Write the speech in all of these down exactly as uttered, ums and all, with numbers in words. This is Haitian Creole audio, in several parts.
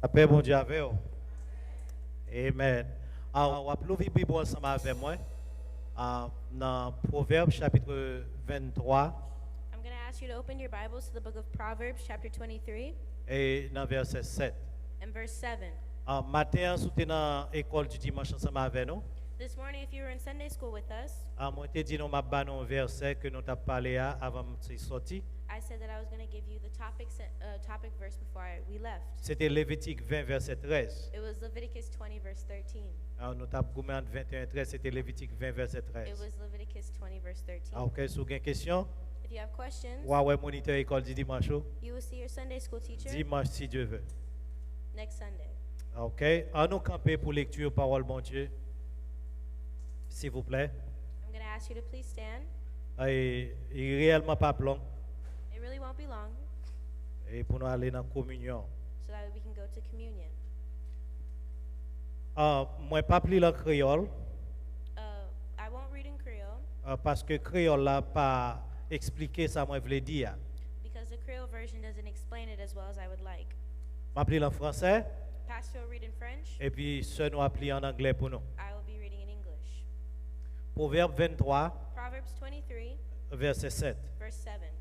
Lapè Bondye avè w. Amen. Ah, w ap louvri Bib ou ansanm avè mwen, ah, nan Pwovèb chapit venntwa I'm going to ask you to open your Bibles to the book of Proverbs, chapter twenty-three, e nan vèsè sèt. And verse seven. Ah, maten an, si w te nan ekòl di dimanch ansanm avè nou, This morning, if you were in Sunday school with us, ah, mwen te di nou m ap ba nou yon vèsè ke nou t ap pale a avan m te sòti. I said that I was going to give you the topic, se- uh, topic verse before I, we left. Se te Levitik ven, vèsè trèz. It was Leviticus twenty, verse thirteen. Ah, nou t ap goumen ant venteyen e trèz, se te Levitik ven, vèsè It trèz. Was Leviticus twenty, verse thirteen. Ah, ok, si w gen kesyon, If you have questions, w a wè monitè ekòl di dimanch ou, you will see your Sunday school teacher dimanch, si Dye vle. Next Sunday. Ok, an nou kanpe pou lekti pawòl Bondye, silvouplè. I'm going to ask you to please stand. E, e reyèlman p ap long, It really won't be long e pou nou ale nan kominyon. So that we can go to communion. Ah, mwen p ap li l an kreyòl, Uh, I won't read in Creole ah, paske kreyòl la pa eksplike sa mwen vle di a. Because the Creole version doesn't explain it as well as I would like. M ap li l an fransè, Pastor will read in French. Epi sè nou ap li an anglè pou nou. I will be reading in English. Pwovèb venntwa, Proverbs twenty-three, vèsè sèt. Verse seven.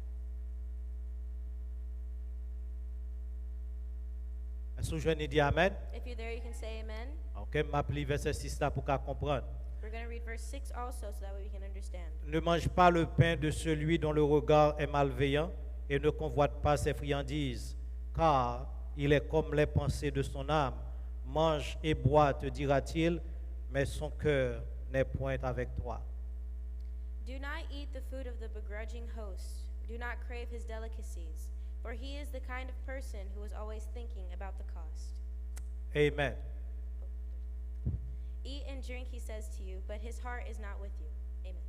Èske w jwenn li, di amèn? If you're there, you can say amen. Ok, m ap li vèsè sis la pou w ka konprann. We're going to read verse six also so that way we can understand. Ne mange pas le pain de celui dont le regard est malveillant et ne convoite pas ses friandises, car il est comme les pensées de son âme. Mange et bois, te dira-t-il, mais son cœur n'est point avec toi. Do not eat the food of the begrudging host. Do not crave his delicacies, for he is the kind of person who is always thinking about the cost. Amen. Eat and drink, he says to you, but his heart is not with you. Amen.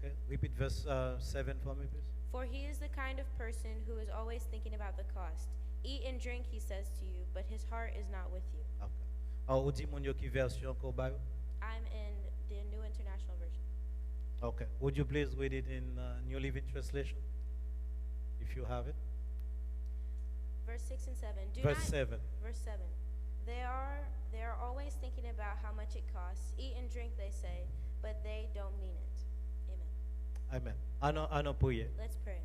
Okay, repeat verse uh, seven for me, please. For he is the kind of person who is always thinking about the cost. Eat and drink, he says to you, but his heart is not with you. Okay. Uh, ou di moun yo ki vèsyon ke w ba yo? I'm in the New International Version. Okay. Would you please read it in uh, New Living Translation, if you have it? Verse six and seven. Do Verse not, seven. Verse seven. They are they are always thinking about how much it costs. Eat and drink, they say, but they don't mean it. Amen. Amen. An nou, an nou priye. Let's pray.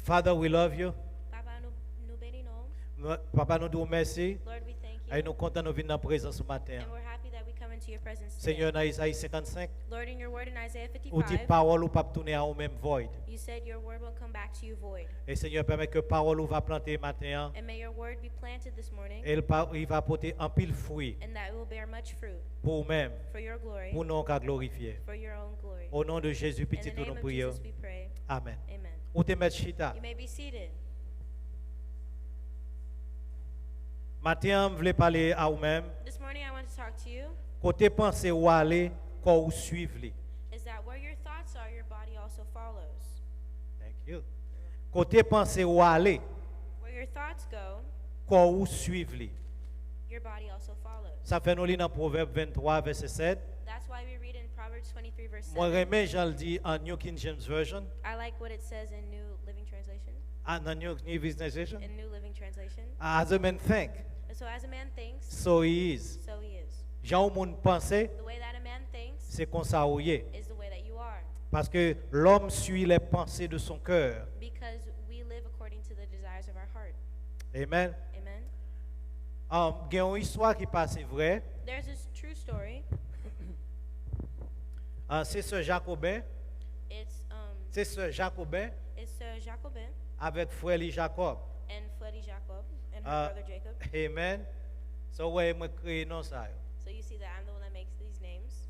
Father, we love you. Papa, nou, nou beni non. Nou- Papa, nou di w mèsi. Lord, we thank you. E nou kontan nou vin nan prezans ou maten And an. We're happy that we come into your presence today. Senyè, nan Ezayi senkannsenk, Lord, in your word in Isaiah ou di fifty-five, pawòl ou p ap tounen a ou menm void. You said your word won't come back to you void. E Senyè, pèmèt ke pawòl ou va plante maten an, And may your word be planted this morning, e l pa- li va pote anpil fwi and that it will bear much fruit pou ou menm, for your glory, pou non w ka glorifye. For your own glory. O non de Jezi, In the pitit ou, name nou of priye w. Jesus, we pray. Amen. Amen. Ou te mèt chita. You may be seated. Maten an, m vle pale a ou menm. This morning, I want to talk to you. Kote panse ou ale, kò ou swiv li. Is that where your thoughts are, your body also follows. Thank you. Kote panse ou ale, Where your thoughts go, kò ou swiv li. Your body also follows. Sa fè nou li nan Pwovèb venntwa, vèsè sèt. That's why we read in Proverbs twenty-three, verse Mwen seven. Renmen jan l di an New King James Version. I like what it says in New Living Translation. Ah, nan New Living Translation. In New Living Translation. As a man think, And so as a man thinks, so he is. So he is. Jan yon moun panse, The way that a man thinks se konsa ou ye. Is the way that you are. Parce que l'homme suit les pensées de son cœur. Because we live according to the desires of our heart. Amen. Amen. Um, gen yon istwa ki pase vrè. There's this true story. Ah, se sè Jacoben, It's um, se sè Jacoben it's Sir Jacobin avèk frè li Jacob. And Freddy Jacob and her Ah, brother Jacob. Amen. So, wè, mwen kreye non sa yo. So you see that I'm the one that makes these names.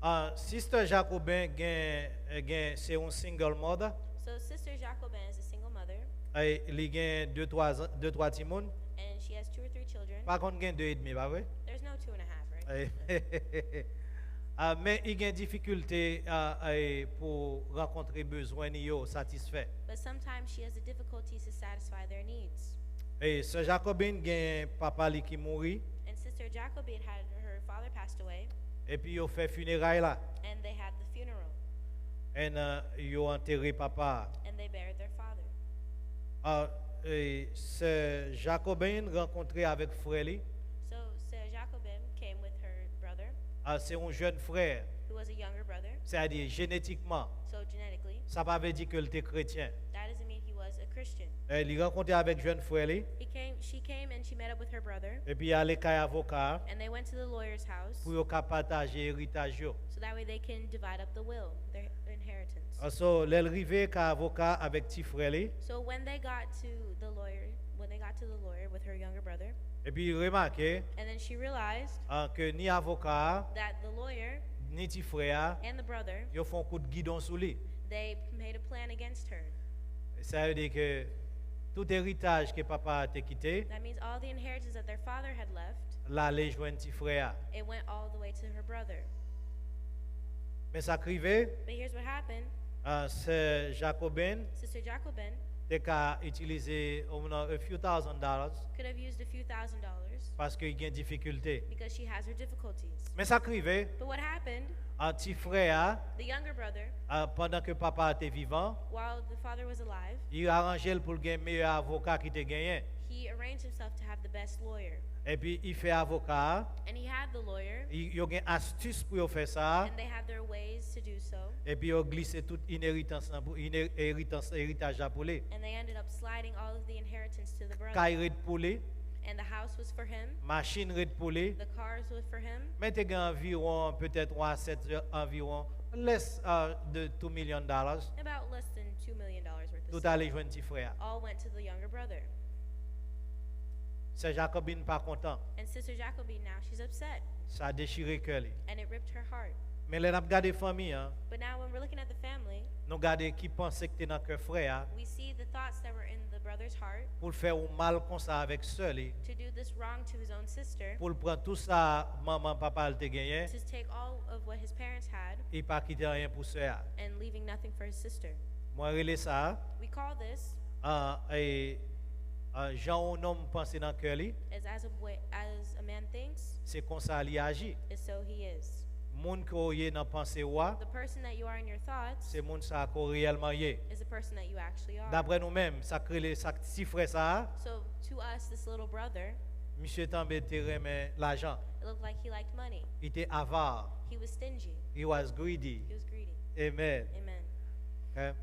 Ah, Sister Jacoben gen, gen, se yon single mother. So Sister Jacobin is a single mother. E li gen de twa, de twa timoun. And she has two or three children. Pa konn gen de edmi, pa vre? There's no two and a half, right? Ah, men li gen difikilte ah, eh, pou rankontre bezwen li yo satisfè. But sometimes she has the difficulties to satisfy their needs. E sè Jacobin gen papa li ki mouri. And Sister Jacobin had her father passed away. Epi yo fè fineray la. And they had the funeral. And uh, yo antere papa. And they buried their father. Ah, e, sè Jacobin rankontre avèk frè li. So Sir Jacobin came with her brother, Ah, se yon jèn frè. who was a younger brother. Sètadi jenetikman, So genetically, sa pa vle di ke l te kretyen. that doesn't mean he was a Christian. E, li rankontre avèk jèn frè li. He came, she came and she met up with her brother, Epi y ale kay avoka a and they went to the lawyer's house pou yo ka pataje eritaj yo. So that way they can divide up the will, their inheritance. Ah, so, lè l rive kay avoka avèk ti frè li, So when they got to the lawyer, when they got to the lawyer with her younger brother, epi remake and then she realized ah, ke ni avoka a, that the lawyer ni ti frè a, and the brother, yo fè yon kout gidon sou li. They made a plan against her. Sa vle di ke tout eritaj ke papa a te kite, That means all the inheritance that their father had left, l ale jwenn ti frè a. It went all the way to her brother. Men sa k rive, But here's what happened. Ah, sè Jacobin Sister Jacobin te ka itilize, oh, non, a few thousand dollars could have used a few thousand dollars paske li gen difikilte. Because she has her difficulties. Men sa k rive, But what happened? Ah, ti frè a, The younger brother, ah, pandan ke papa a te vivan, while the father was alive, li aranje l pou l gen meyè avoka ki te genyen. He arranged himself to have the best lawyer. Epi li fè avoka a, And he had the lawyer, li- yo gen astis pou yo fè sa a, and they had their ways to do so. Epi yo glise tout ineritans lan pou ine- eritans eritaj la pou li. And they ended up sliding all of the inheritance to the brother. Kay ret pou li, And the house was for him. Machin ret pou li. The cars were for him. Men te gen anviwon, petèt yon asèt anviwon less uh, de two million dollars. About less than two million dollars worth of Tout stuff. Ale jwenn ti frè a. All went to the younger brother. Sè Jacobin pa kontan. And Sister Jacobin now, she's upset. Sa dechire kè li. And it ripped her heart. Men lè n ap gade fanmi an, But now when we're looking at the family, nou gade ki panse ki te nan kè frè a. We see the thoughts that were in the brother's heart. Pou l fè yon mal konsa avèk sè li. To do this wrong to his own sister. Pou l pran tout sa manman papa l te genyen. To take all of what his parents had. Li pa kite anyen pou sè a. And leaving nothing for his sister. Mwen rele sa. We call this. An, e, an, jan yon nonm panse nan kè li. As, as, a, way, as a man thinks. Se konsa li aji. Is so he is. Moun ke w ye nan panse w a. The person that you are in your thoughts. Se moun sa ke w reyèlman ye. Is the person that you actually are. Daprè nou menm, sa k rele sa ti frè sa a. So to us, this little brother. Misye tanbe te renmen lajan. It looked like he liked money. Li te avare. He was stingy. He was greedy. He was greedy. Amen. Amen. Ok?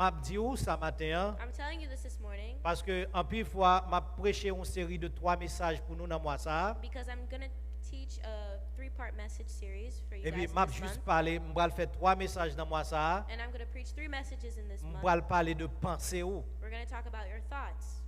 M ap di w sa maten an. I'm telling you this this morning. Paske anpil fwa, m ap preche yon seri de twa mesaj pou nou nan mwa sa a. Because I'm going to teach a three-part message series for you Epi guys m ap this jis month. Pale, m pral fè twa mesaj nan mwa sa a. And I'm going to preach three messages in this M month. Pral pale de panse ou. We're going to talk about your thoughts.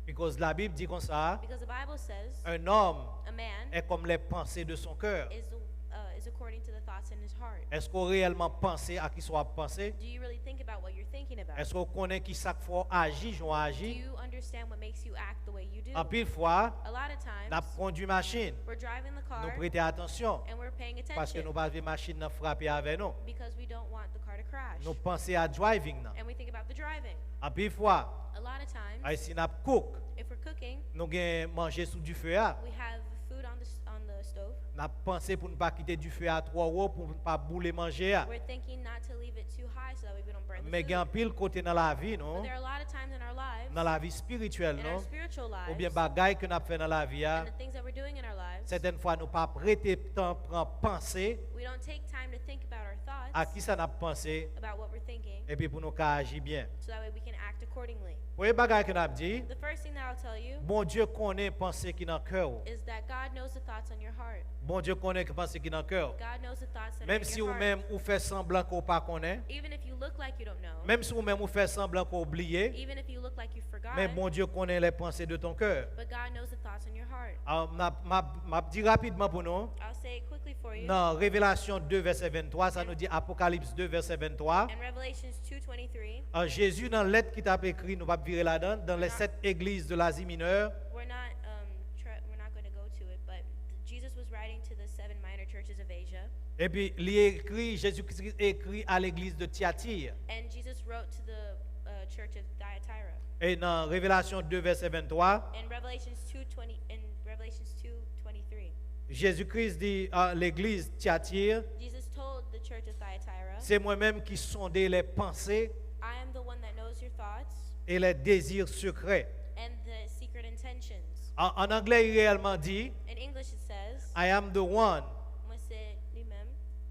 Because la Bible di konsa, Because the Bible says un homme a man est comme les pensées de son cœur. Is, uh, is according to the thoughts in his heart. Èske w reyèlman panse a ki sa w ap panse? Do you really think about what you're thinking about? Èske w konnen ki sa k fè w aji jan w Do aji? You understand what makes you act the way you do? Anpil fwa, A lot of times, n ap kondwi machin, we're driving the car nou prete atansyon, and we're paying paske attention nou pa vle machin nan frape avè nou. Because we don't want the car to crash. Nou panse a driving nan. And we think about the driving. Anpil fwa, A lot of times, ay si n ap cook, if we're cooking, nou gen manje sou dife a. We have food on the, s- on the stove. N ap panse pou n pa kite dife a twò wo pou n pa boule manje a. We're thinking not to leave it too high so that way we don't burn the Men gen food. Anpil kote nan lavi But nou, there are a lot of times in our lives, nan lavi espirityèl in our nou, spiritual lives, oubyen bagay ke n ap fè nan lavi a, and the things that we're doing in our lives, sètèn fwa nou pa ap rete tan pran panse we don't take time to think about our thoughts, a ki sa n ap panse, about what we're thinking, epi pou nou ka aji byen. So that way we can act accordingly. Premye bagay ke n ap di, The first thing that I'll tell you Bondye konnen panse ki nan kè w. Is that God knows the thoughts on your heart. Bondye konnen ki panse ki nan kè w. God knows the thoughts that Menm are in si your ou heart. Menm ou fè sanblan ke w pa konnen, Even if you look like you don't know, menm si ou menm ou fè sanblan ke w bliye, even if you look like you forgot, men Bondye konnen les pensées de ton cœur. But God knows the thoughts on your heart. Ah, m ap, m ap, m ap di rapidman pou nou. I'll say it quickly for you. Nan Revelasyon de vèsè venntwa, sa nou di Apokalips de vèsè venntwa. In Revelations two twenty-three, Ah, Jezi nan lèt ki t ap ekri, nou p ap vire ladan, dans les sept églises de l'Asie mineure. We're not, um, try, we're not going to go to it, but Jesus was writing to the seven minor churches of Asia. Epi li ekri, Jezikri ekri a legliz de Tyatir. And Jesus wrote to the uh, church of Thyatira. E nan Revelasyon de vèsè venntwa, In Revelations two twenty, in Revelations two twenty-three, Jezikri di a legliz Tyatir, Jesus told the church of Thyatira, Se mwen menm ki sonde les pensées I am the one that knows your thoughts. et les désirs secrets. And the secret intentions. En, en anglais, il réellement dit, In English, it says, I am the one Mwen se li menm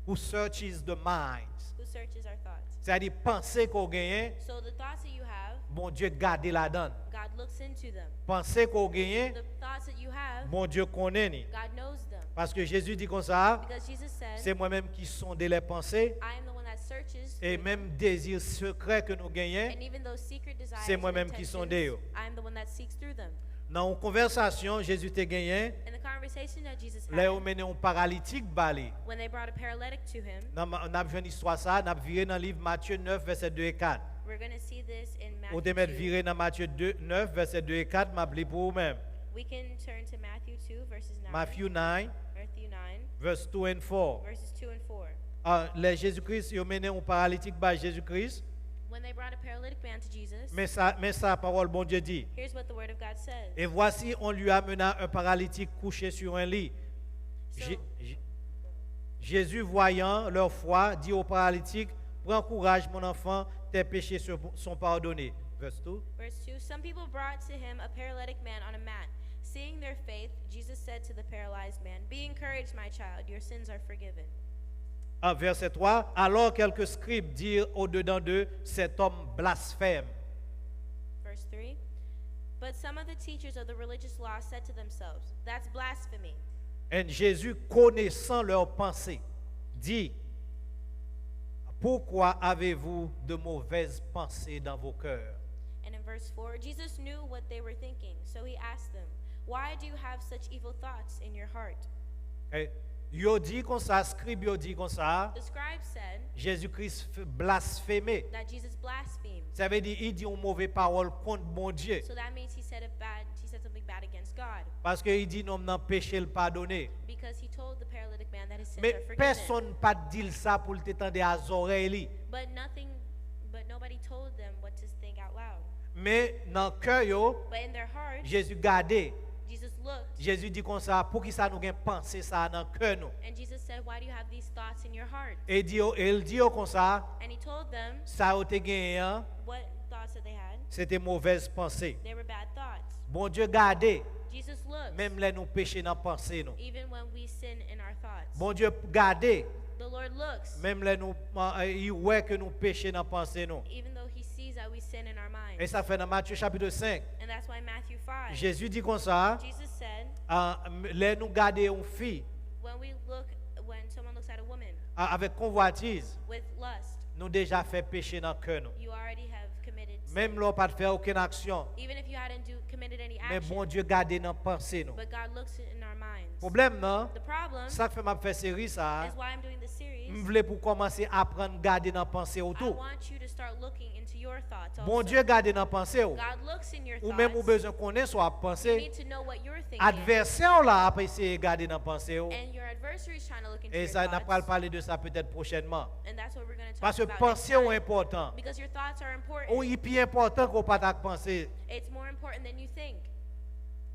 who searches the minds. Who searches our thoughts. C'est-à-dire, panse ke w genyen, So the thoughts that you have, Bondye gade ladan l. God looks into them. Panse ke w genyen, The thoughts that you have, Bondye konnen li. God knows them. Paske Jezi di konsa, Because Jesus said, se mwen menm ki sonde les pensées, I am the one that searches e through menm dezi sekrè ke nou genyen, and even those secret desires se and mwen menm ki sonde intentions, yo. I am the one that seeks through them. Nan yon konvèsasyon Jezi te genyen, In the conversation that Jesus lè yo had, mennen yon paralitik ba li. When they brought a paralytic to him, Nan, ma- n ap jwenn istwa sa a, n ap vire nan liv Matye nèf, vèsè de e kat. We're going to see this in Matthew Ou te mèt 2. Vire nan Matye de, nèf, vèsè de e kat, m ap li pou ou menm. We can turn to Matthew two, verses nine, Matthew nine, Matthew nine, verse two and four. Verses two and four. Ah, lè Jezi Kris, yo mennen yon paralitik ba Jezi Kris, When they brought a paralytic man to Jesus, men sa, men sa pawòl Bondye di. Here's what the Word of God says. Et voici, on lui amena un paralytique couché sur un lit. So, Jé- Jé- Jésus, voyant leur foi, dit au paralytique, prends courage, mon enfant, tes péchés se- sont pardonnés. Verse two. Verse two, some people brought to him a paralytic man on a mat. Seeing their faith, Jesus said to the paralyzed man, Be encouraged, my child, your sins are forgiven. Ah, verset trois. Alors quelques scribes dirent au-dedans d'eux, cet homme blasphème. Verse three, But some of the teachers of the religious law said to themselves, That's blasphemy. Et Jésus, connaissant leurs pensées, dit, pourquoi avez-vous de mauvaises pensées dans vos cœurs? And in verse four, Jesus knew what they were thinking, so he asked them, Why do you have such evil thoughts in your heart? Eh, yo di konsa, skrib yo di konsa, The scribes said Jezi Kris f- blasfeme. That Jesus blasphemed. Sa vle di, li di yon move pawòl kont Bondye. So that means he said a bad, he said something bad against God. Paske li di nonm nan peche l padone. Because he told the paralytic man that his sins Men are forgiven. Pèsonn pa t di l sa pou l te tande a zòrèy li. But nothing, but nobody told them what to think out loud. Men nan kè yo, But in their hearts, Jezi gade. Jesus looked. Jezi di konsa, poukisa nou gen panse sa a nan kè nou? And Jesus said, Why do you have these thoughts in your heart? E di yo, e l di yo konsa, And he told them sa yo te genyen an, what thoughts that they had. Se te movèz panse. They were bad thoughts. Bondye gade, Jesus looks, menm lè nou peche nan panse nou. Even when we sin in our thoughts. Bondye gade, The Lord looks, menm lè nou, eh, li wè ke nou peche nan panse nou. Even though he sees that we sin in our minds. E sa fè nan Matye chapit senk, And that's why Matthew five, Jezi di konsa, Jesus said, ah, m- lè nou gade yon fi When we look, when someone looks at a woman ah, avèk konvwatiz, with lust, nou deja fè peche nan kè nou. You already have committed sin. Menm lè w pa t fè okenn aksyon, Even if you hadn't do, committed any men action, Bondye gade nan panse nou. But God looks in our minds. Pwoblèm nan, The problem sa k fè m ap fè seri sa a, is why I'm doing this series. M vle pou w kòmanse aprann gade nan panse w I tou. Want you to start looking into your thoughts also. Bondye gade nan panse w. God looks in your Ou menm ou thoughts. Bezwen konnen sa w ap You panse. Need to know what you're thinking. Advèsè w la ap eseye gade nan panse w. And your adversary is trying to look into E your sa, n ap pral thoughts. Pale de sa petèt pwochènman. And that's what we're going to talk Paske about panse next w time. Enpòtan. Because your thoughts are Ou important. Li pi enpòtan ke w pa ta panse. It's more important than you think.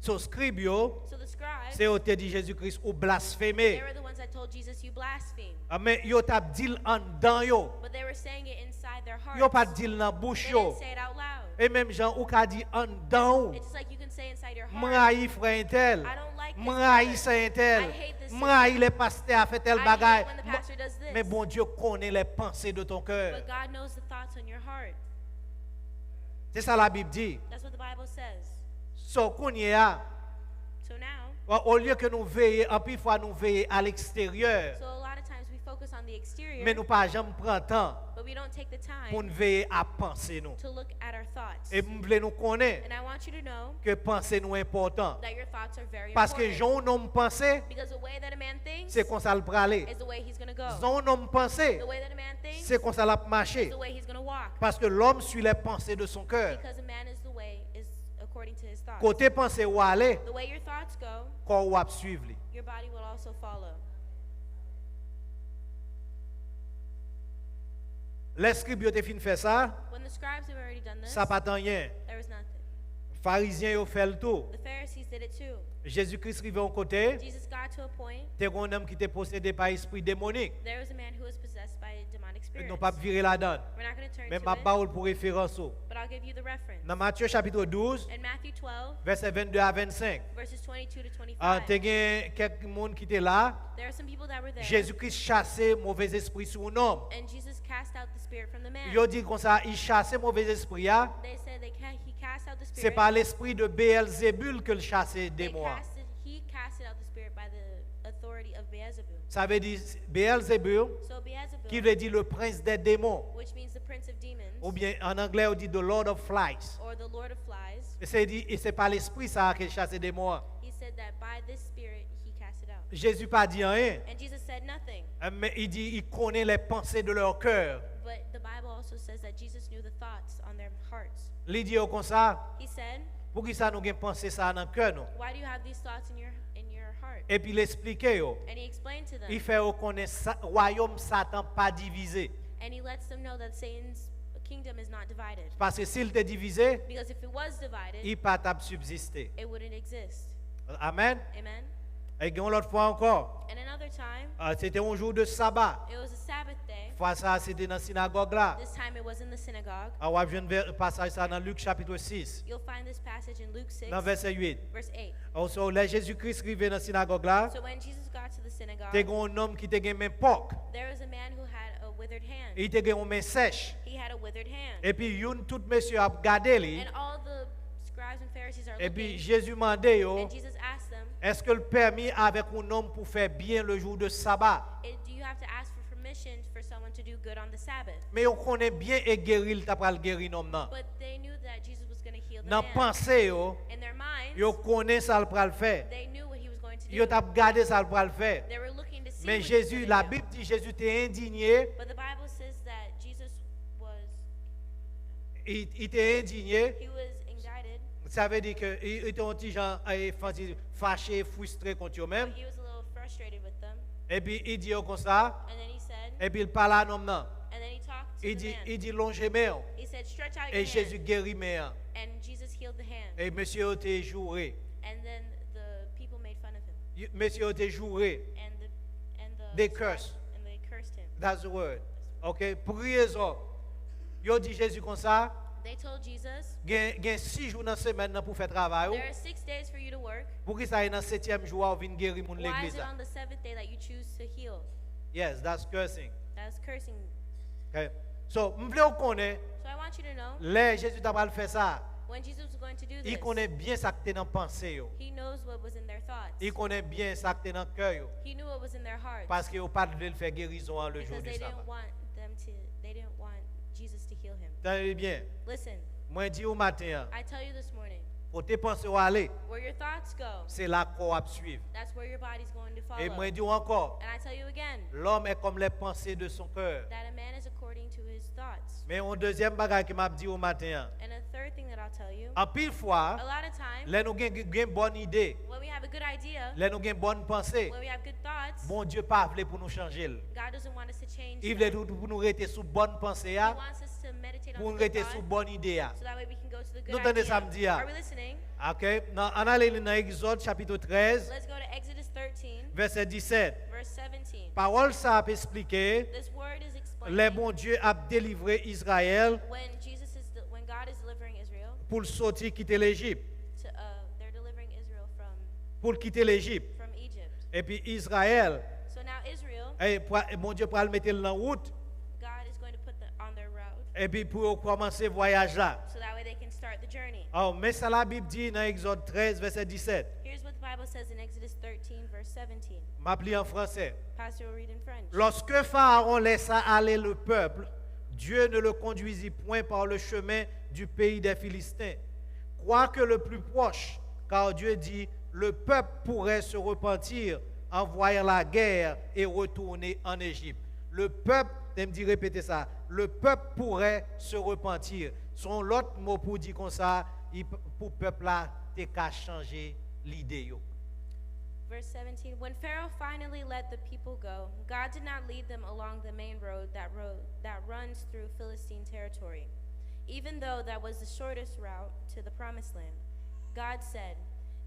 So, skrib yo, So the scribes, se yo te di Jezi Kris, ou blasfeme. They were the ones that told Jesus, You blaspheme. Ah, men yo t ap di l anndan yo. But they were saying it inside their hearts. Yo pa t di l nan bouch They yo. Didn't say it out loud. E menm jan ou ka di anndan ou, It's just like you can say inside your heart, M rayi frè entèl. I don't like this M rayi person. Sè entèl. I hate this M rayi sister. Lè pastè a fè tèl I bagay. Hate when the pastor does this. Men Bondye konnen les pensées de ton cœur. But God knows the thoughts on your heart. Se sa Labib di. That's what the Bible says. So, kounye a, So now, olye ke nou veye, anpil fwa nou veye a leksteryè, so a lot of times we focus on the exterior, men nou pa janm pran tan but we don't take the time pou n veye a panse nou. To look at our thoughts. E m vle nou konnen And I want you to know ke panse nou enpòtan. That your thoughts are very Paske important. Jan yon nonm panse, Because the way that a man thinks se konsa l prale. Is the way he's gonna go. Jan yon nonm panse, The way that a man thinks se konsa l ap mache. Is the way he's gonna walk. Paske l'homme suit les pensées de son cœur. Because a man is the way is according to his thoughts. Kote panse w ale, The way your thoughts go, kò w ap swiv li. Your body will also follow. Lè skrib yo te fin fè sa, When the scribes have already done this, sa pa t anyen. There was nothing. Farizyen yo fè l tou. The Pharisees did it too. Jezi Kris rive yon kote, Jesus got to a point. Te gen yon nonm ki te posede pa espri demonik. There was a man who was possessed by a demonic spirit. Nou p ap vire ladan. We're not going to turn Men to m ap it, ba w l pou referans ou. But I'll give you the reference. Nan Matye chapit douz, In Matthew twelve, vèsè vennde a vennsenk, verses twenty-two to ah, twenty-five, te gen kèk moun ki te la. There are some people that were there. Jezi Kris chase movèzespri sou yon nonm. And Jesus cast out the spirit from the man. Yo di konsa, li chase movèzespri a. They said they ca- he cast out the Se spirit. pa lespri de Beelzebul ke l chase They demon an. Casted, he casted out the spirit by the authority of Beelzebul. Sa vle di Beelzebul, So Beelzebul, ki vle di le prince des démons, which means the prince of demons, oubyen an anglè yo di the lord of flies. Or the lord of flies, E se di, e se pa lespri sa a ke l chase demon an. He said that by this spirit he cast it out. Jezi pa di anyen, And Jesus said nothing. men li di, il connaît les pensées de leur cœur. But the Bible also says that Jesus knew the thoughts on their hearts. Li di yo konsa, He said, poukisa nou gen panse sa a nan kè nou? Why do you have these thoughts in your in your heart? Epi l eksplike yo. And he explained to them. Li fè yo konnen sa, wayòm Satan pa divize. And he lets them know that Satan's kingdom is not divided. Paske si l te divize, Because if it was divided, li pa t ap sibziste. It wouldn't exist. Amen. Amen. E gen yon lòt fwa ankò. And another time, Ah, se te yon jou de saba. It was a Sabbath day. Fwa sa a, se te nan sinagòg la. This time it was in the synagogue. Ah, w ap jwenn vè- pasaj sa nan Lik chapit sis. You'll find this passage in Luke six, Nan vèsè uit. Verse eight. Oh, so, lè Jezi Kris rive nan sinagòg la, So when Jesus got to the synagogue, te gen yon nonm ki te gen men pòk. There was a man who had a withered hand. Li te gen yon men sèch. He had a withered hand. Epi youn tout mesye ap gade li. And all the scribes and Pharisees are Epi looking. Jezi mande yo, And Jesus asked them, èske l pèmi avèk yon nonm pou fè byen le jou de saba? "Eh, do you have to ask for permission for someone to do good on the Sabbath?" Men yo konnen byen e geri l ta pral geri nonm nan. But they knew that Jesus was going to heal the Nan man. Panse yo, In their minds, yo konnen sa l pral fè. They knew what he was going to do. Yo t ap gade sa l pral fè. They were looking to see Men what he was Jezi, going la to do. Bib di Jezi te endinye. But the Bible says that Jesus was, Li li te endinye. He was indicted. Sa vle di ke li li te yon ti jan, eh, fache, fristre kont yo menm. He was a little frustrated with them. Epi li di yo konsa. And then he said, Epi l pale a nonm nan. And then he talked to Li the di, man. Li di, "Lonje men w." He said, "Stretch out E your Jezi hand." Geri men an. And Jesus healed the hand. E mesye yo te joure. And then the people made fun of him. Mesye yo te joure. And the, and the They scribes- curse. And they cursed him. That's the word. Ok? Pou ki rezon? Yo di Jezi konsa, They told Jesus, gen, gen sis jou nan semèn nan pou fè travay ou. "There are six days for you to work. Poukisa e nan setyèm jou a ou vin geri moun Why is legliz it la? On the seventh day that you choose to heal?" Yes, that's cursing. That's cursing. Ok? So, m vle w konnen, So I want you to know, lè Jezi ta pral fè sa, when Jesus was going to do li this, konnen byen sa k te nan panse yo. He knows what was in their thoughts. Li konnen byen sa k te nan kè yo. He knew what was in their hearts. Paske yo pa t vle l fè gerizon an le jou Because de they saba. Didn't want them to, they didn't want Jesus to heal him. Tande byen. Listen, Mwen di w maten an, I tell you this morning, kote panse w ale, where your thoughts go, se la kò w ap swiv. That's where your body's going to follow. E mwen di w ankò, And I tell you again, l'homme est comme les pensées de son cœur. That a man is according to his thoughts. Men yon dezyèm bagay ke m ap di w maten an. And a third thing that I'll tell you, Anpil fwa, a lot of times, lè nou gen, gen bòn ide, when we have a good idea, lè nou gen bòn panse, when we have good thoughts, Bondye pa vle pou nou chanje l. God doesn't want us to change Li vle that. Tou pou nou rete sou bòn panse a, He wants us to meditate on pou the nou good rete sou thoughts bòn ide a. So that way we can go to the good Nou tande idea. Sa m di a? Are we listening? Ok? Nan, ann ale li nan Egzòd chapit trèz, Let's go to Exodus thirteen, vèsè disèt. Verse seventeen. Pawòl sa ap eksplike This word is explaining lè Bondye ap delivre Izrayèl when Jesus is, when God is delivering Israel, pou l soti kite Lejip. To, uh, they're delivering Israel from, Pou l kite Lejip. From Egypt. Epi Izrayèl, So now Israel, eh, pwa- Bondye pral mete l nan wout. God is going to put them on their route. Epi pou yo kòmanse vwayaj la. So that way they can start the journey. Aw, men sa Labib di nan Egzòd trèz, vèsè disèt. Here's what the Bible says in Exodus thirteen, verse seventeen. M ap li an fransè. Pastor will read in French. Lorsque Pharaon laissa aller le peuple, Dieu ne le conduisit point par le chemin du pays des Philistins, quoique le plus proche, car Dieu dit, le peuple pourrait se repentir en voyant la guerre et retourner en Égypte. Le peuple, e m di repete sa, le peuple pourrait se repentir. Se yon lòt mo pou di konsa, pou pèp la te ka chanje lide yo. Verse seventeen. When Pharaoh finally let the people go, God did not lead them along the main road that, road that runs through Philistine territory, even though that was the shortest route to the promised land. God said,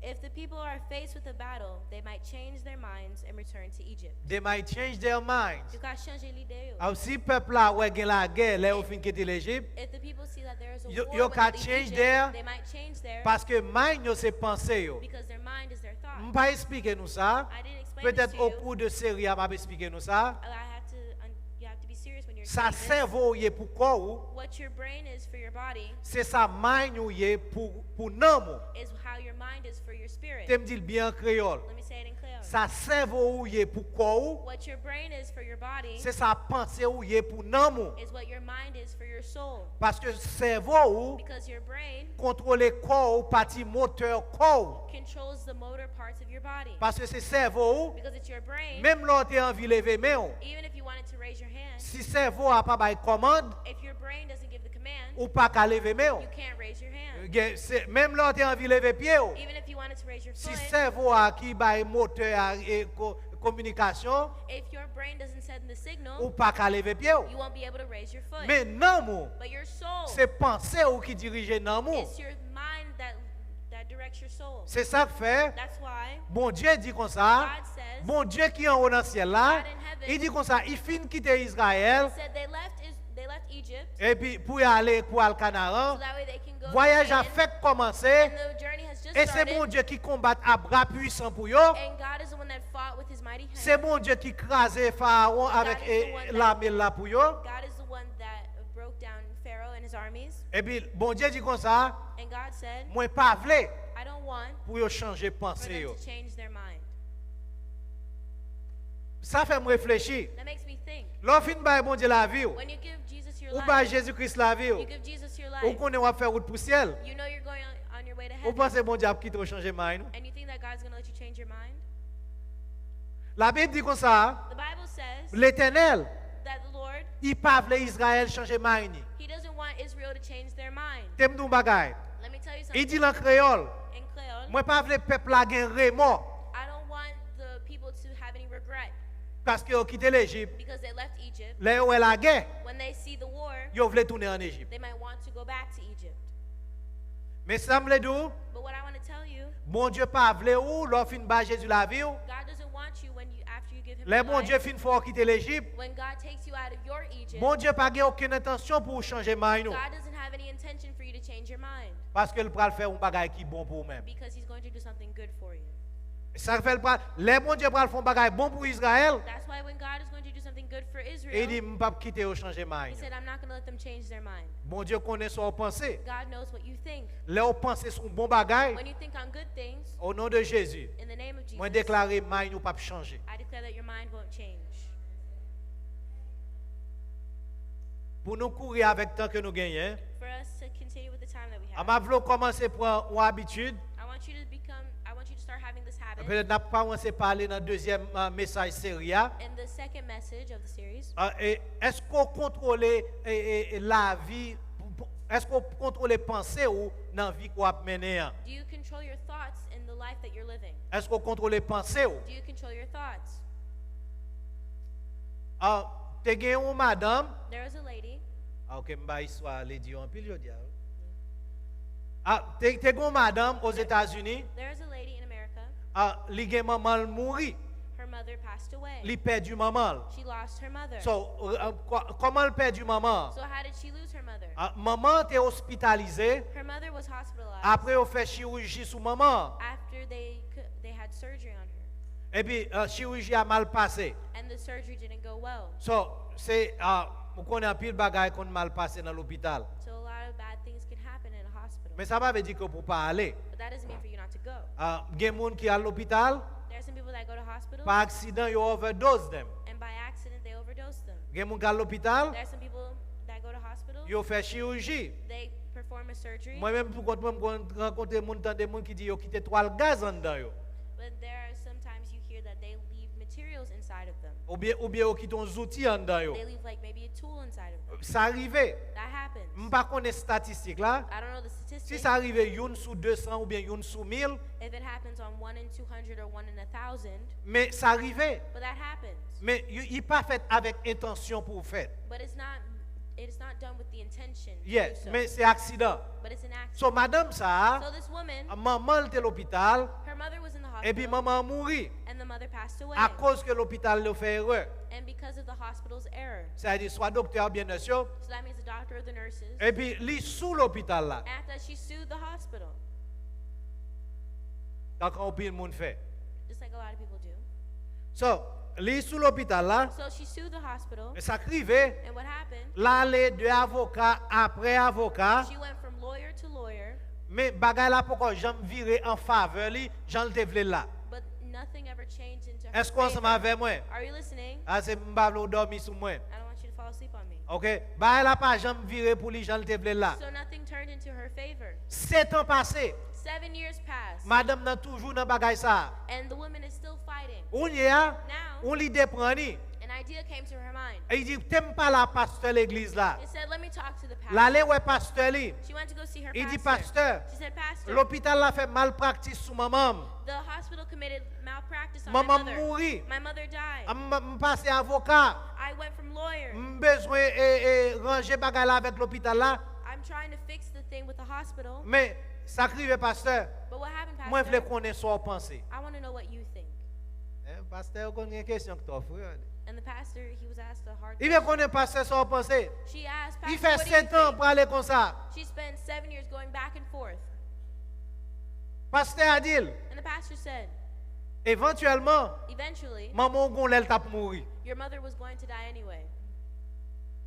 if the people are faced with a battle, they might change their minds and return to Egypt. They might change their minds. Yo ka chanje lide yo. Aw, si pèp la wè gen lagè lè yo fin kite Lejip, If the people see that there is a yo, war yo when ka they leave change Egypt, their they might change their paske mind yo se panse yo. Because their mind is their thought. M pa eksplike nou sa. I didn't explain this Petèt to o you. kou de seri a m ap eksplike nou sa. I have to, un- you have to be serious when you're Sa explaining this. Sèvo w ye pou kò ou, What your brain is for your body se sa mind ou ye pou, pou nanm ou. Is how your mind is for your spirit. Te m di l byen an kreyòl. Let me say it in Creole. Sa sèvo ou ye pou kò ou, What your brain is for your body se sa panse ou ye pou nanm ou. Is what your mind is for your soul. Paske sèvo ou Because your brain kontwole kò ou, pati motè kò ou. Controls the motor parts of your body. Paske se sèvo ou, Because it's your brain. Menm lè w te anvi leve men w, Even if you wanted to raise your hand, si sèvo a pa bay kòmand, if your brain doesn't give the command, ou pa ka leve men w. You can't raise your hand. Gen- se- Menm lè w te anvi leve pye w, Even if you wanted to raise your si foot, sèvo a ki bay motè a e ko- kominikasyon, if your brain doesn't send the signal, ou pa ka leve pye w. You won't be able to raise your foot. Men nanm ou, But your soul, se panse ou ki dirije nanm ou. It's your mind that that directs your soul. Se sa k fè That's why Bondye di konsa, God says, Bondye ki anwo nan syèl la, God in heaven, li di konsa, li fin kite Izrayèl, said they left is they left Egypt epi pou y ale pou al so Kanaran, that way they can go to vwayaj a Canaan, fèk kòmanse, and the journey has just e se started. Bondye ki konbat a bra pwisan pou yo, And God is the one that fought with his mighty hand. Se Bondye ki kraze Farawon avèk God is the one that- lame l la pou yo. God is the one that broke down Pharaoh and his armies. Epi Bondye di konsa, And God said, Mwen pa vle I don't want pou yo chanje for panse them yo. To change their mind. Sa fè m reflechi. That makes me think. Lè w fin bay Bondye lavi w, When you give Jesus your ou bay life, Jezi Kris lavi you w, give Jesus your ou life, konnen w ap fè wout pou syèl. You know you're going on, on your way to Ou heaven. Panse Bondye ap kite w chanje mind ou? And you think that God's going to let you change your mind? Labib di konsa, The Bible says Letènèl, that the Lord, li pa vle Izrayèl chanje mind li. He doesn't want Israel to change their mind. Te m di w bagay. Let me tell you Li di something. l an kreyòl, In Creole, Mwen pa vle pèp la gen remò. I don't want the people to have any regret Paske yo kite Lejip. Because they left Egypt. Lè yo wè lagè, When they see the war, yo vle tounen ann Ejip. They might want to go back to Egypt. Men sa m vle di w, But what I want to tell you, Bondye pa vle ou lè w fin bay Jezi lavi w. God doesn't want you when you after you give him Lè your Bondye life. Fin fè w kite Lejip, When God takes you out of your Egypt, Bondye pa gen okenn entansyon pou w chanje mind ou. God doesn't have any intention for you to change your mind Paske l pral fè yon bagay ki bon pou ou menm. Because he's going to do something good for you. Sa k fè l pral, lè Bondye pral fè yon bagay bon pou Izrayèl, That's why when God is going to do something good for li di, Israel, M p ap kite yo chanje he mind yo. Said, I'm not going to let them change their mind. Bondye konnen sa w panse. God knows what you think. Lè w panse sou yon bon bagay, When you think on good things, o non de Jezi, in the name of Jesus, mwen deklare mind ou p ap chanje. I declare that your mind won't change. Pou nou kouri avèk tan ke nou genyen, For us to continue with the time that we m have, ap vle w kòmanse pran yon abitid. I want you to become, I want you to start having this habit. Petèt n ap kòmanse pale nan dezyèm uh, mesaj seri a. In the second message of the series, Uh, e, èske w kontwole e, e, e, lavi, èske w kontwole panse ou nan vi ke w ap mennen an? Do you control your thoughts in the life that you're living? Èske w kontwole panse ou? Do you control your thoughts? Uh, te gen yon madanm, There was a lady. Ah, ok, m ba istwa lady yo anpil jodi a. Ah, te, te gen yon madanm Ozetazini, There was a lady in America. Ah, li gen manman l mouri. Her mother passed away. Li pèdi manman l. She lost her mother. So, uh, kò- kòman l pèdi manman So an? how did she lose her mother? Ah, manman an te ospitalize. Her mother was hospitalized. Apre yo fè chiriji sou manman an. After they cou- they had surgery on her. Epi uh, chiriji a mal pase. And the surgery didn't go well. So, se, uh, ou konnen anpil bagay konn mal pase nan lopital. So a lot of bad things can happen in a hospital. Men sa pa vle di ke pou pa ale. But that doesn't mean for you not to go. Uh, gen moun ki al lopital, There are some people that go to hospital. Pa aksidan, yo overdose them. And by accident, they overdose them. Gen moun k al lopital, There are some people that go to hospital. Yo fè chiriji. They perform a surgery. Mwen menm pou kont mwen, m konn rankontre moun, tande moun ki di yo kite twal gaz anndan yo. But there are sometimes you hear that they leave materials inside of them. Oubyen, oubyen yo kite yon zouti anndan yo. They leave like maybe a tool inside of them. Sa rive. That happens. M pa konnen estatistik la. I don't know the Si statistics. Sa rive youn sou de san oubyen youn sou mil, If it happens on one in two hundred or one in a thousand, men sa rive. But that happens. Men li pa fèt avèk entansyon pou fèt. But it's not It is not done with the intention to do so. Yeah, men se aksidan. But it's an accident. So, madanm sa a, so this woman, manman l te lopital, her mother was in the hospital, epi manman an mouri. And the mother passed away. Akoz ke lopital yo fè erè. And because of the hospital's error. Sa vle di swa doktè oubyen nès yo. So that means the doctor or the nurses. Epi li sou lopital la. After that, she sued the hospital. Tankou anpil moun fè. Just like a lot of people do. So, li sou lopital la. So she sued the hospital. Men sa k rive, and what happened, l ale de avoka apre avoka. She went from lawyer to lawyer. Men bagay la poko janm vire an favè li, jan l te vle l la. But nothing ever changed into her favor. Èske w ansanm avè mwen? Are you listening? A se m pa vle w dòmi sou mwen. I don't want you to fall asleep on me. Ok? Bagay la pa janm vire pou li jan l te vle l la. So nothing turned into her favor. Sèt an pase. Seven years passed. Madanm nan toujou nan bagay sa a. And the woman is still fighting. Kounye a, now, yon lide pran li. An idea came to her mind. Li di, "Te m pale a pastè legliz la." She said, "Let me talk to the pastor." L ale wè pastè li. She went to go see her pastor. Li di, "Pastè, she said, "Pastor, lopital la fè malpraktis sou manman m. The hospital committed malpractice on my mother. Manman m mouri. My mother died. M, m pase avoka. I went from lawyer. M bezwen, e, e, ranje bagay la avèk lopital la." I'm trying to fix the thing with the hospital. Men, sa k rive, pastè, but what happened, pastor? Mwen vle konnen sa w panse. I want to know what you think. Eh, pastè yo konn gen kesyon k twò fre. And the pastor, he was asked a hard question. Li vle konnen, pastè, sa w panse. She asked, "Pastor, what do you think?" Li fè sèt an prale konsa. She spent seven years going back and forth. Pastè a di l, and the pastor said, "Evantyèlman, eventually, manman w gon lè l t ap mouri." Your mother was going to die anyway.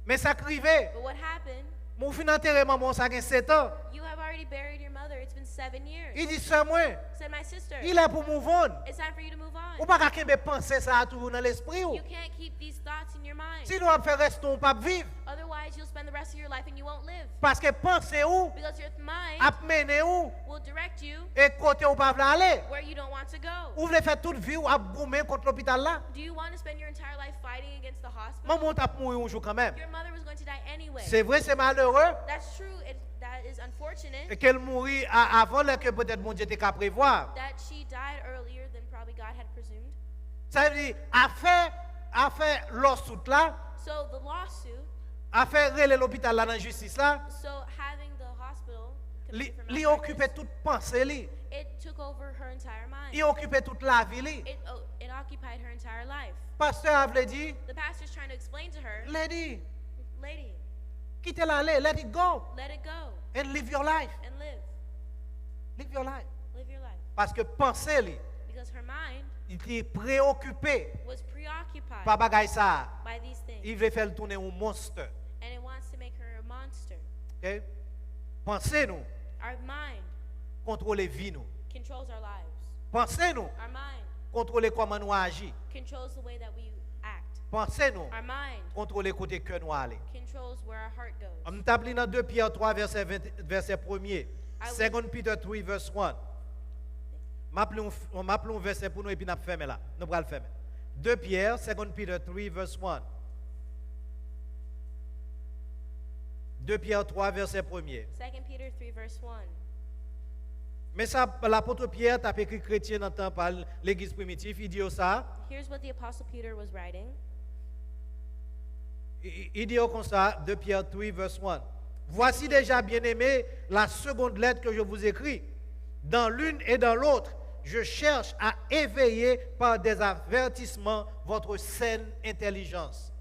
Men sa k rive, but what happened? Ou fin antere manman w sa gen sèt an. You have already buried your mother. It's been seven years. Li di, "Sè mwen, said, "My sister, li lè pou move on." It's time for you to move on. Ou pa ka kenbe panse sa a toujou nan lespri w. You can't keep these thoughts in your mind. Sinon, w ap fè rès tan w p ap viv. Otherwise, you'll spend the rest of your life and you won't live. Paske panse w, because your mind, ap mennen w, will direct you, e kote w pa vle ale. Where you don't want to go. Ou vle fè tout vi w ap goumen kont lopital la. Do you want to spend your entire life fighting against the hospital? Manman w t ap mouri yon jou kanmenm. Your mother was going to die anyway. Se vre, se malere. That's true. It, that is unfortunate. E ke l mouri a, avan lè ke petèt Bondye te ka prevwa. That she died earlier than probably God had presumed. Sa vle di, afè, afè lawsuit la, so the lawsuit, afè rele lopital la nan jistis la, so having the hospital, li, committed for li malpractice, okipe tout panse li. It took over her entire mind. Li okipe tout lavi li. It, oh, it occupied her entire life. Pastè a vle di, the pastor's trying to explain to her, lady, lady, kite l ale, let it go. Let it go. And live your life. And live. Live your life. Live your life. Paske panse li, because her mind, li te preokipe, was preoccupied, pa bagay sa a. By these things. Li vle fè l tounen yon monster. And it wants to make her a monster. Ok? Panse nou, our mind, kontwole vi nou. Controls our lives. Panse nou, our mind, kontwole kòman nou aji. Controls the way that we act. Panse nou, our mind, kontwole kote kè nou ale. Controls where our heart goes. M t ap li nan de Pyè twa, vèsè ven, vèsè premye. I will, Second Peter three verse one. M ap li yon, m ap li yon vèsè pou nou epi n ap fèmen la. Nou pral fèmen. De Pyè, Second Peter three verse one. De Pyè twa, vèsè premye. Second Peter three verse one. Men sa lapot Pyè t ap ekri kretyen nan tan pa l, legliz primitif, li di yo sa. Here's what the Apostle Peter was writing. Li, li, li di yo konsa, de Pyè three verse one. Voici déjà, bien-aimés, la seconde lettre que je vous écris. Dans l'une et dans l'autre, je cherche à éveiller par des avertissements votre saine intelligence.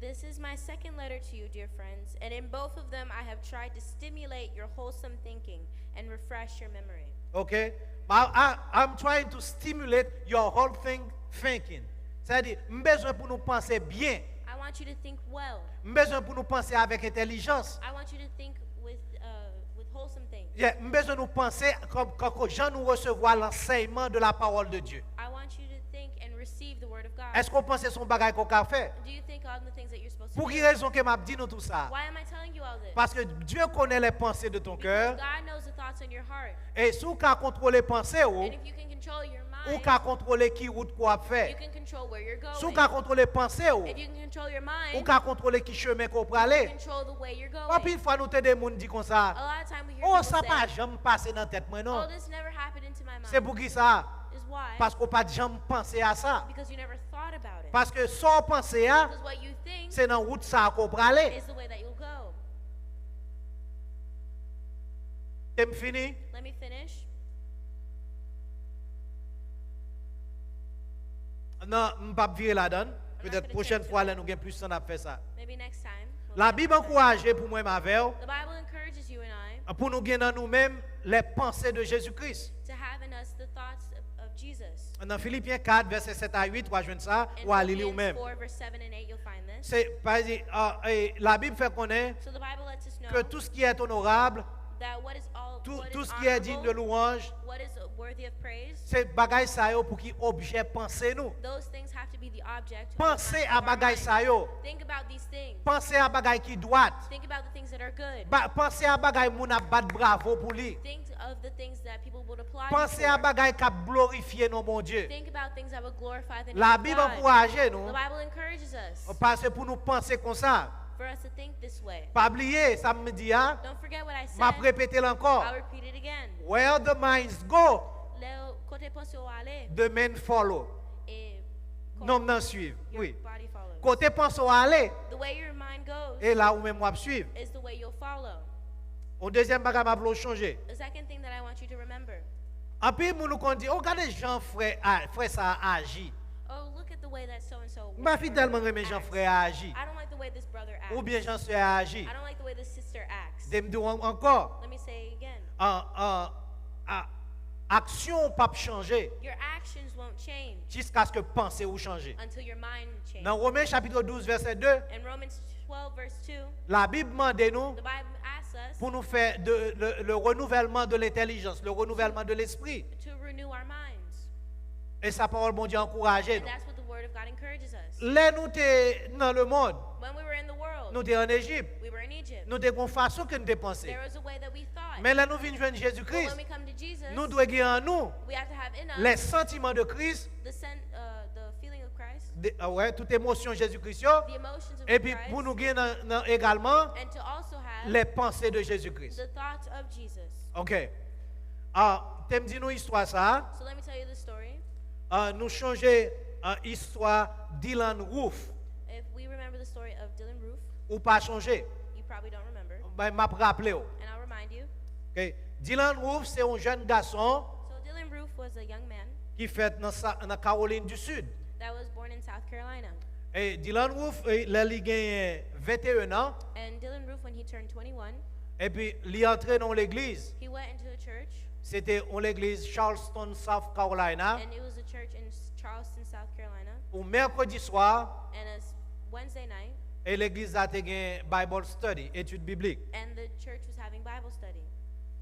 This is my second letter to you, dear friends, and in both of them I have tried to stimulate your wholesome thinking and refresh your memory. Ok? I, I, I'm trying to stimulate your wholesome thinking. Sa vle di, m bezwen pou nou panse byen. I want you to think well. M bezwen pou nou panse avèk entèlijans. I want you to think with, uh, with wholesome things. Yeah, m bezwen nou panse kòm, kòm jan nou resevwa lansèyman de la parole de Dieu. I want you to think and receive the word of God. Èske w panse se yon bagay ke w ka fè? Do you think on the things that you're supposed to do? Pou ki rezon ke m ap di nou tou sa? Why am I telling you all this? Parce que Dieu connaît les pensées de ton cœur. Because God knows the thoughts in your heart. E si w ka kontwole panse w, and if you can control your mind, ou ka kontwole ki wout ke w ap fè. You can control where you're going. Si w ka kontwole panse w, if you can control your mind, ou ka kontwole ki chemen ke w prale. You can control the way you're going. Anpil fwa nou tande moun di konsa, a lot of time we hear people say, "Oh, sa pa janm pase nan tèt mwen, non." "Oh, this never happened into my mind." Se poukisa? Is why? Paske w pa t janm panse a sa. Because you never thought about it. Paske sa w panse a, because what you think, se nan wout sa a ke w prale. Is the way that you'll go. Kite m fini. Let me finish. Non, m p ap vire ladan l. I'm not Petèt gonna pwochèn turn to fwa, lè it. Nou gen plis tan, n ap fè sa. Maybe next time we'll La talk Bib about it. Ankouraje pou mwen m avè w The Bible encourages you and I pou nou gen nan nou menm les pensées de Jésus-Christ. To have in us the thoughts of, of Jesus. Nan Filipyen kat, vèsè sèt a uit, w a jwenn sa, In w a li li ou Philippians menm. Four, verse seven and eight, you'll find this. Se, pa di, ah, eh, Labib fè konnen So the Bible lets us know ke tout ce qui est honorable, that what is all, tout, what tout is ce qui est digne de honorable, louange, what is worthy of praise, se bagay sa yo pou ki objè panse nou. Those things have to be the object of Panse our a bagay mind. Sa yo. Think about these things. Panse a bagay ki dwat. Think about the things that are good. Ba, panse a bagay moun ap bat bravo pou li. Think of the things that people would applaud you Panse a for. Bagay k ap glorifye non Bondye. Think about things that would glorify the name of Labib God. Ankouraje nou. The Bible encourages us Paske pou nou panse konsa. For us to think this way. Pa bliye sa m di a. Don't forget what I said. M ap repete l ankò. I'll repeat it again. Where the minds go, Lè kote panse w ale, the men follow. E kò, Nonm nan swiv. Your Wi. Body follows. Kote panse w ale, The way your mind goes e la ou menm w ap swiv. Is the way you'll follow. Yon dezyèm bagay m ap vle w chonje. The second thing that I want you to remember. Anpil moun ou konn di, "Oh, gade jan frè, a, frè sa a aji." Oh, look at the way that so and so M pa fin tèlman renmen jan acts. Frè a aji. I don't like the way this brother acts. Oubyen jan sè a aji. I don't like the way this sister acts. De m di w an- ankò. Let me say it again. An, an, a, aksyon w p ap chanje Your actions won't change jiskaske panse ou chanje. Until your mind changes. Nan Women chapit douz vèsè de, In Romans twelve, verse two, Labib mande nou the Bible asks us pou nou fè de, le, le renouvellement de l'intelligence, le renouvellement de l'esprit. To renew our minds. E sa pawòl Bondye ankouraje And nou. That's what the Word of God encourages us. Lè nou te nan lemonn, When we were in the world, nou te ann Ejip, we were in Egypt. Nou te gon fason ke n te panse. There was a way that we thought. Men lè nou vin jwenn Jezi But Kris, when we come to Jesus, nou dwe gen an nou we have to have in us les sentiments de Christ, the sen- uh, the feeling of Christ, de, ah, wè, tout emosyon Jezi Kris yo, the emotions of epi Christ, pou nou gen nan, nan egalman and to also have les pensées de Jésus-Christ. The thoughts of Jesus. Ok. Ah, te m di nou istwa sa a. So let me tell you the story. Ah, nou chonje, ah, istwa Dylann Roof. If we remember the story of Dylann Roof, Ou pa chonje? You probably don't remember. Bay, m ap raple w. And I'll remind you. Ok. Dylann Roof se yon jèn gason So Dylann Roof was a young man ki fèt nan sa, nan Kawolin di Sid. That was born in South Carolina. E Dylann Roof, e, lè li genyen venteyen an, And Dylann Roof, when he turned twenty-one, epi li antre nan yon legliz. He went into a church. Se te yon legliz Charleston, South Carolina. And it was a church in S- Charleston, South Carolina. Yon mèkredi swa, And a s- Wednesday night, e legliz la te gen Bible study, etid biblik. And the church was having Bible study.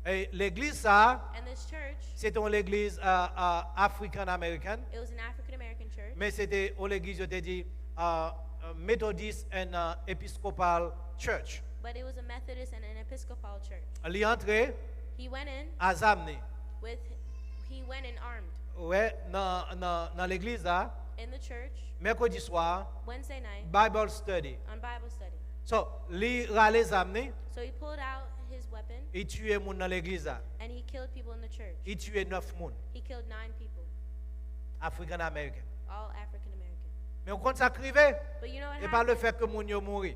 E legliz sa a, And this church, se te yon legliz, uh, uh, African American, it was an African American church, men se te yon legliz yo te di, uh, uh, Methodist and, uh, Episcopal Church. But it was a Methodist and an Episcopal church. Li antre He went in a zam li. With, he went in armed. Wè, nan, nan, nan legliz la, In the church, mèkredi swa, Wednesday night, Bible study. On Bible study. So, li rale zam li, So he pulled out his weapon. Li tiye moun nan legliz la. And he killed people in the church. Li tiye nèf moun. He killed nine people. African American. All African American. Men w konn sa k rive? But you know what happened? E pa le fèt ke moun yo mouri.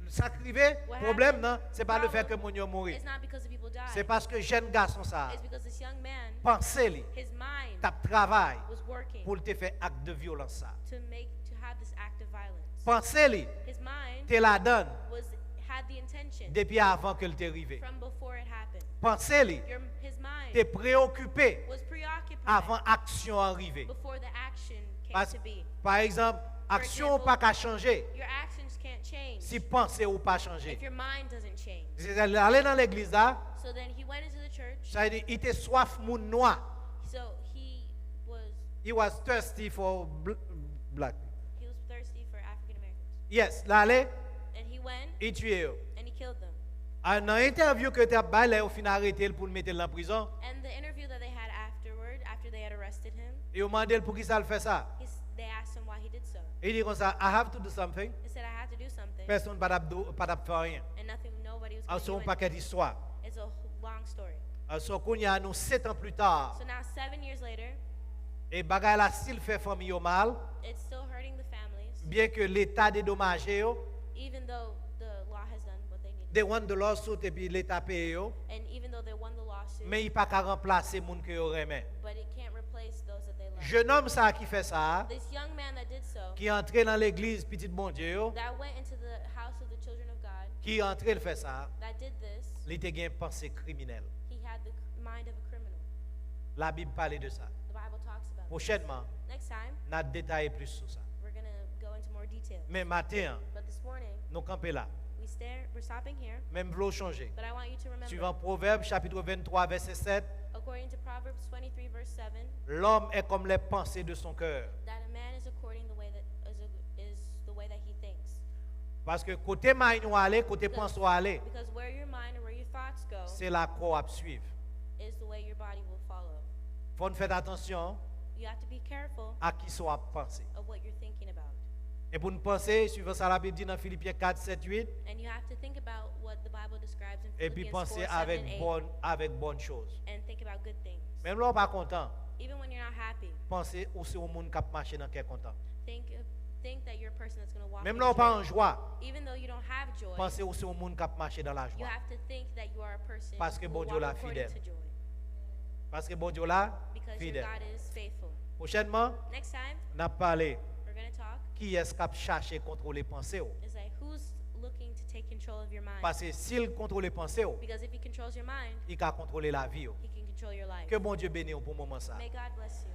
Sa k rive, What pwoblèm happened? Nan, se pa le fèt ke Problem moun yo mouri. Is not because the people died. Se paske jèn gason sa a, It's because this young man, panse li his mind t ap travay was working pou l te fè ak de vyolans sa a. To make, to have this act of violence. Panse li His mind te ladan l was, had the intention depi avan ke l te rive. From before it happened. Panse li Your, his mind te preyokipe was preoccupied avan aksyon an rive. Before the action came Pas- to be. Pa egzanp, For aksyon w example, pa ka chanje your actions can't change si panse w pa chanje. If your mind doesn't change. Se sa, l ale nan legliz la, So then he went into the church. Sa vle di, li te swaf moun nwa. So he was He was thirsty for bl- black people. He was thirsty for African Americans. Yes, l ale, And he went li tiye yo. And he killed them. A, nan entèvyou ke yo t ap bay lè yo fin arete l pou l mete l nan prizon, And the interview that they had afterward, after they had arrested him, yo mande l poukisa l fè sa. He, s- they asked him why he did so. Li di konsa, "I have to do something." He said, "I had to do something." Pèsonn pa t ap do- pa t ap fè anyen. And nothing, nobody was A, gonna se do yon anything. Pakèt istwa. It's a h- long story. A, so kounye a, nou sèt an pli ta, So now, seven years later, e bagay la still fè fanmi yo mal, it's still hurting the families, byen ke Leta dedomaje yo, even though the law has done what they needed They won the lawsuit epi Leta peye yo. And even though they won the lawsuit, Men li pa ka ranplase moun ke yo renmen. But it can't replace those that they love. Jenòm sa a ki fè sa a, This young man that did so, ki antre nan legliz pitit Bondye yo, that went into the house of the children of God, ki antre l fè sa a, that did this, li te gen panse kriminèl. He had the cr- mind of a criminal. Labib pale de sa. The Bible talks about it. Pwochènman, Next time, n a detaye plis sou sa. We're going to go into more detail. Men maten an, But this morning, nou kanpe la. We stare, we're stopping here, Men m vle w chonje. But I want you to remember, Suivant Proverbe, chapitre vingt-trois, verset sept, According to Proverbs twenty-three, verse seven, l'homme est comme les pensées de son cœur. That a man is according the way that is, a, is the way that he thinks. Paske kote mind ou ale, kote panse w ale, Because where your mind and where your thoughts go se la kò w ap swiv. Is the way your body will follow. Fò n fè atansyon You have to be careful a kisa w ap panse. Of what you're thinking about. E pou n panse, suivant sa Labib di nan Filipyen kat, sèt, uit, And you have to think about what the Bible describes in epi Philippians panse four, seven, avèk and eight, bon, avèk bòn choz. And think about good things. Menm lè w pa kontan, Even when you're not happy, panse ou se yon moun k ap mache nan kè kontan. Think, think that you're a person that's going to walk Menm in lè w pa joy. An jwa, Even though you don't have joy, panse ou se yon moun k ap mache nan You lajwa. Have to think that you are a person Paske who Bondye w la walk according fidèl. To joy. Paske Bondye w la Because your fidèl. God is faithful. Pwochènman, Next time, n ap pale we're going to talk. Kiyès k ap chache kontwole panse w. Is like who's looking to take control of your mind. Paske si l kontwole panse w, Because if he controls your mind, li ka kontwole lavi w. He can control your life. Ke Bondye beni w pou moman sa. May God bless you.